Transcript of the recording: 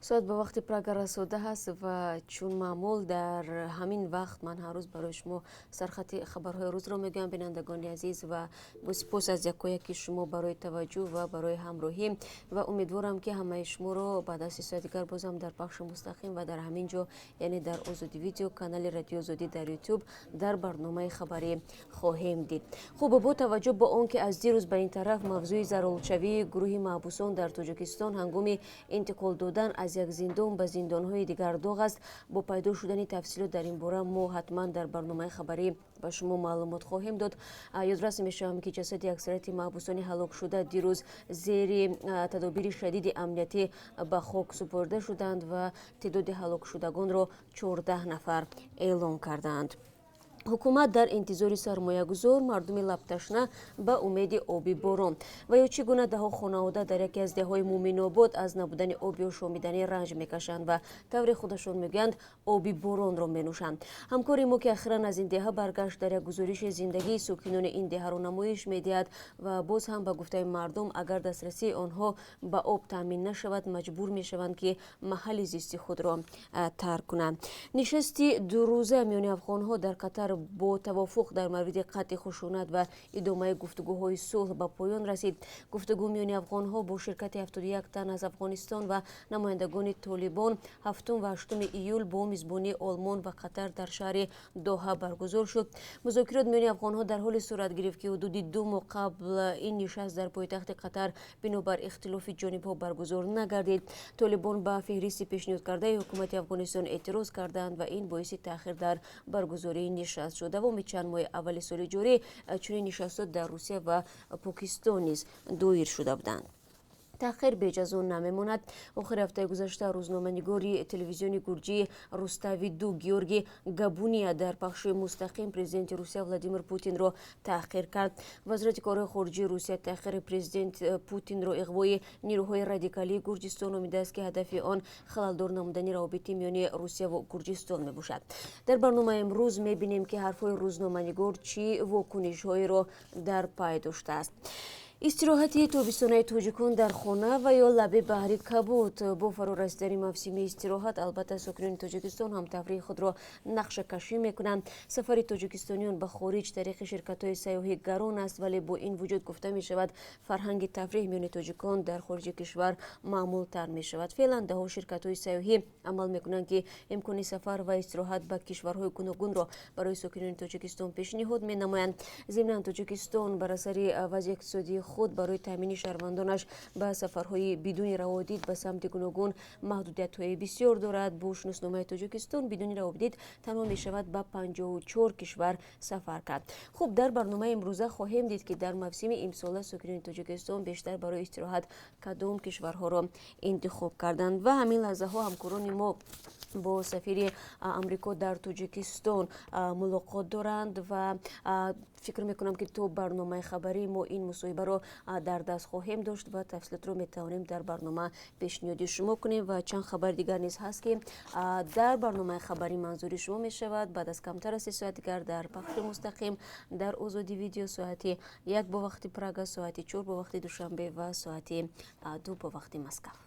Соат ба вақти Прага расода ҳаст ва чун маъмул дар ҳамин вақт ман ҳар рӯз барои шумо сархати хабарҳои рӯзро мегӯям. Бинандагони азиз, ва бо сипос аз якояки шумо барои таваҷҷӯҳ ва барои ҳамроҳӣ ва умедворам, ки ҳамаи шуморо баъд аз 3 соати дигар бозам дар пахши мустақим ва дар ҳамин ҷо, яъне дар Озодӣ Видео, канали Радиои Озодӣ дар Ютуб, дар барномаи хабарӣ хоҳем дид. Хуб, бо таваҷҷӯҳ ба он ки аз дирӯз ба ин тараф мавзӯи заролудшавии гурӯҳи маҳбусон дар Тоҷикистон ҳангоми интиқол додан аз як зиндон ба зиндонҳои дигар доғ аст, бо пайдо шудани тафсилот дар ин бора мо ҳатман дар барномаи хабарӣ ба шумо маълумот хоҳем дод. Ёдрас мешавам, ки ҷасади аксарияти маҳбусони ҳалокшуда дирӯз зери тадобири шадиди амниятӣ ба хок супурда шуданд ва теъдоди ҳалокшудагонро 14 нафар эълон кардаанд. Ҳукумат дар интизори сармоягузор, мардуми лабташна ба умеди оби борон ва ё чӣ гуна даҳо хонавода дар яке аз деҳҳои Муъминобод аз набудани оби ошомиданӣ ранҷ мекашанд ва тавре худашон мегӯянд, оби боронро менӯшанд. Ҳамкори мо, ки ахиран аз ин деҳа баргашт, дар як гузориши зиндагии сокинони ин деҳаро намоиш медиҳад. Ва боз ҳам, ба гуфтаи мардум, агар дастрасии онҳо ба об таъмин нашавад, маҷбур мешаванд, ки маҳалли зисти худро тарк кунанд. Нишасти дурӯза миёни афғонҳо дар Қатар бо тавофуқ дар мавриди қатъи хушунат ва идомаи гуфтугӯҳои сулҳ ба поён расид. Гуфтугӯ миёни афғонҳо бо ширкати 71 тан аз Афғонистон ва намояндагони Толибон 7 ва 8 июл бо мизбонии Олмон ва Қатар дар шаҳри Доҳа баргузор шуд. Музокирот миёни афғонҳо дар ҳоле сурат гирифт, ки ҳудуди 2 моҳ қабл ин нишаст дар пойтахти Қатар бинобар ихтилофи ҷонибҳо баргузор нагардид. Толибон ба феҳристи пешниҳодкардаи ҳукумати Афғонистон эътироз карданд ва ин боиси таъхир дар баргузории нишаст шуд. Давоми чанд моҳи аввали соли ҷорӣ чунин нишастҳо дар Русия ва Покистон низ доир шуда буданд. Таҳқир беҷазо намемонад. Охири ҳафтаи гузашта рӯзноманигори телевизиони гурҷии Рустави 2 Георгий Габуния дар пахши мустақим президенти Русия Владимир Путинро таҳқир кард. Вазорати корҳои хориҷии Русия таҳқири президент Путинро иғвои нирӯҳои радикалии Гурҷистон номидааст, ки ҳадафи он халалдор намудани равобити миёни Русия ва Гурҷистон мебошад. Дар барномаи имрӯз мебинем, ки ҳарфҳои рӯзноманигор чӣ вокунишҳоеро дар пай доштааст. Истироҳати тобистонаи тоҷикон дар хона ва ё лаби баҳри Кабуд. Бо фаро расидани мавсими истироҳат, албатта, сокинони Тоҷикистон ҳам тафриҳи худро нақшакашӣ мекунанд. Сафари тоҷикистониён ба хориҷ тариқи ширкатҳои сайёҳӣ гарон аст, вале бо ин вуҷуд, гуфта мешавад, фарҳанги тафриҳ миёни тоҷикон дар хориҷи кишвар маъмултар мешавад. Феълан даҳо ширкатҳои сайёҳӣ амал мекунанд, ки имкони сафар ва истироҳат ба кишварҳои гуногунро барои сокинони Тоҷикистон пешниҳод менамоянд. Зимнан, Тоҷикистон бар асари вазъи иқтисодии худ барои таъмини шаҳрвандонаш ба сафарҳои бидуни раводид ба самти гуногун маҳдудиятҳои бисёр дорад. Бо шиносномаи Тоҷикистон бидуни раводид танҳо мешавад ба 54 кишвар сафар кард. Хуб, дар барномаи имрӯза хоҳем дид, ки дар мавсими имсола сокинони Тоҷикистон бештар барои истироҳат кадом кишварҳоро интихоб карданд. Ва ҳамин лаҳзаҳо ҳамкорони мо бо сафири Амрико дар Тоҷикистон мулоқот доранд ва фикр мекунам, ки то барномаи хабарии мо ин мусоҳибаро дар даст хоҳем дошт ва тафсилотро метавонем дар барнома пешниҳоди шумо кунем. Ва чанд хабари дигар низ ҳаст, ки дар барномаи хабарӣ манзури шумо мешавад баъд аз камтар аз 3 соат дигар дар пахши мустақим дар Озодӣ Видео, соати 1 бо вақти Прага, соати 4 бо вақти Душанбе ва соати 2 бо вақти Москав.